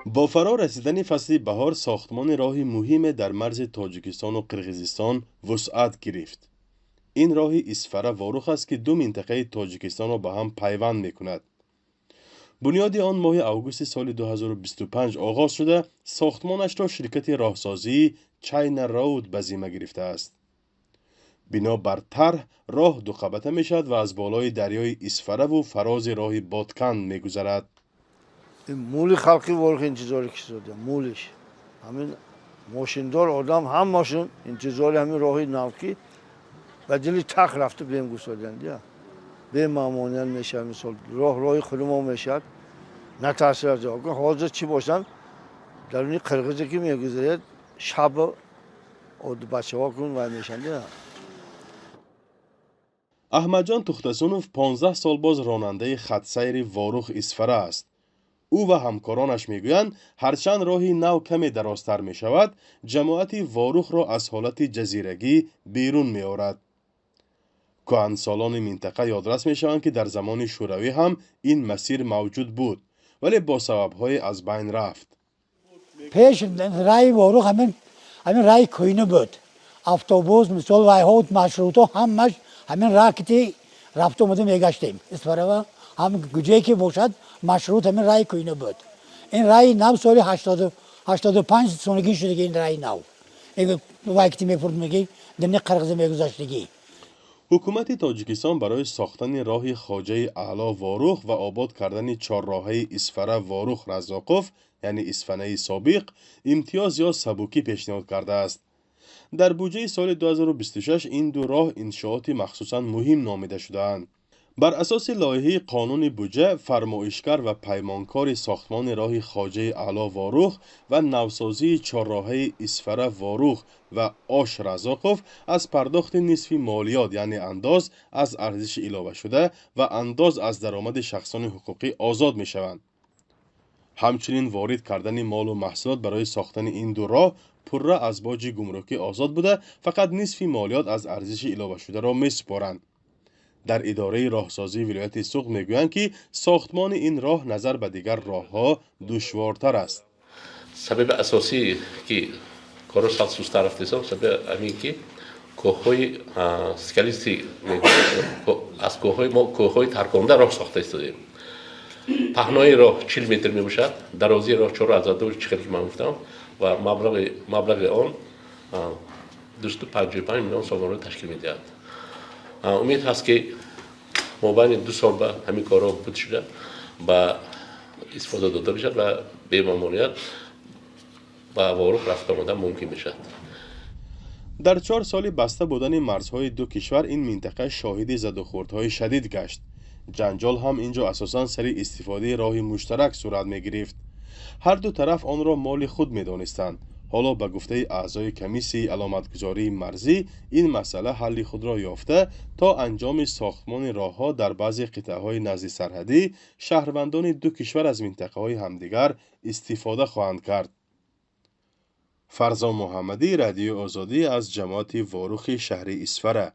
Бо фаро расидани фасли баҳор сохтмони роҳи муҳиме дар марзи Тоҷикистону Қирғизистон вусъат гирифт. Ин роҳи Исфара — Ворух аст, ки ду минтақаи Тоҷикистонро ба ҳам пайванд мекунад. Бунёди он моҳи августи соли 2025 оғоз шуда, сохтмонашро ширкати роҳсозии China Road ба зимма гирифтааст. Бино бар тарҳ, роҳ дуқабата мешавад ва аз болои дарёи Исфараву фарози роҳи Бодканд мегузарад. Мули халқи Ворух интизори кисода мулиш ҳамин мошиндор одам ҳамашон интизори ҳамин роҳи нав, ки ба дили тах рафта бем гусоданд, бемамоният мешавад. Мисол, роҳ роҳи худи мешавад, натарсир аз ҳозир чӣ бошанд, даруни қирғизе ки мегузаред, шаб бачаҳо кун вай мешанд. Аҳмадҷон Тухтасунов 15 сол боз ронандаи хатсайри Ворух — Исфара аст. Ӯ ва ҳамкоронаш мегӯянд, ҳарчанд роҳи нав каме дарозтар мешавад, ҷамоати Ворухро аз ҳолати ҷазирагӣ берун меорад. Кӯҳансолони минтақа ёдрас мешаванд, ки дар замони Шӯравӣ ҳам ин масир мавҷуд буд, вале бо сабабҳое аз байн рафт. Пеш раи Ворух ҳамин раи кӯйна буд. Автобус, мисол, вайҳо, маршрутҳо ҳамаш ҳамин раҳ кити рафту омада мегаштем. Исфарава ҳам куҷое ки бошад, маршрут ҳамин раи кӯйна буд. Ин раи нав соли 85 сонагӣ шудагӣ. Ин раи нав вай кити мепурд, меги дини қирғиза мегузаштагӣ. Ҳукумати Тоҷикистон барои сохтани роҳи Хоҷаи Аъло — Ворух ва обод кардани чорроҳаи Исфара — Ворух — Раззоқов, яъне Исфанаи собиқ, имтиёз ё сабукӣ пешниҳод кардааст. Дар буҷаи соли 2026 ин ду роҳ иншооти махсусан муҳим номида шудаанд. Бар асоси лоиҳаи қонуни буҷа, фармоишгар ва паймонкори сохтмони роҳи Хоҷаи Аъло — Ворух ва навсозии чорроҳаи Исфара — Ворух ва Ош — Раззоқов аз пардохти нисфи молиёт, яъне андоз аз арзиши иловашуда ва андоз аз даромади шахсони ҳуқуқӣ, озод мешаванд. Ҳамчунин ворид кардани молу маҳсулот барои сохтани ин ду роҳ пурра аз боҷи гумрукӣ озод буда, фақат нисфи молиёт аз арзиши иловашударо месупоранд. Дар идораи роҳсозии вилояти Суғд мегӯянд, ки сохтмони ин роҳ назар ба дигар роҳҳо душвортар аст. Сабаби асосие, ки корро сал сустар рафтесом, сабаби ҳамин ки кӯҳҳои скалистый, аз кӯҳҳои мо, кӯҳҳои тарконда роҳ сохта истодем. Паҳнои роҳ 40 метр мебошад, дарозии роҳ 4,2, чӣ ки ман гуфтам, ва маблағи он 255 миллион сомонро ташкил медиҳад. Умед ҳаст, ки мобайни 2 сол ба ҳамин корҳо буд шуда, ба истифода дода мешавад ва бемамоният ба Ворух рафта омадан мумкин мешавад. Дар 4 соли баста будани марзҳои ду кишвар ин минтақа шоҳиди задухӯрдҳои шадид гашт. Ҷанҷол ҳам ин ҷо асосан сари истифодаи роҳи муштарак сурат мегирифт. Ҳарду тараф онро моли худ медонистанд. Ҳоло, ба гуфтаи аъзои комиссияи аломатгузории марзӣ, ин масъала ҳалли худро ёфта, то анҷоми сохтмони роҳҳо дар баъзе қитъаҳои наздисарҳадӣ шаҳрвандони ду кишвар аз минтақаҳои ҳамдигар истифода хоҳанд кард. Фарзон Муҳаммадӣ, Радиои Озодӣ, аз ҷамоати Ворухи шаҳри Исфара.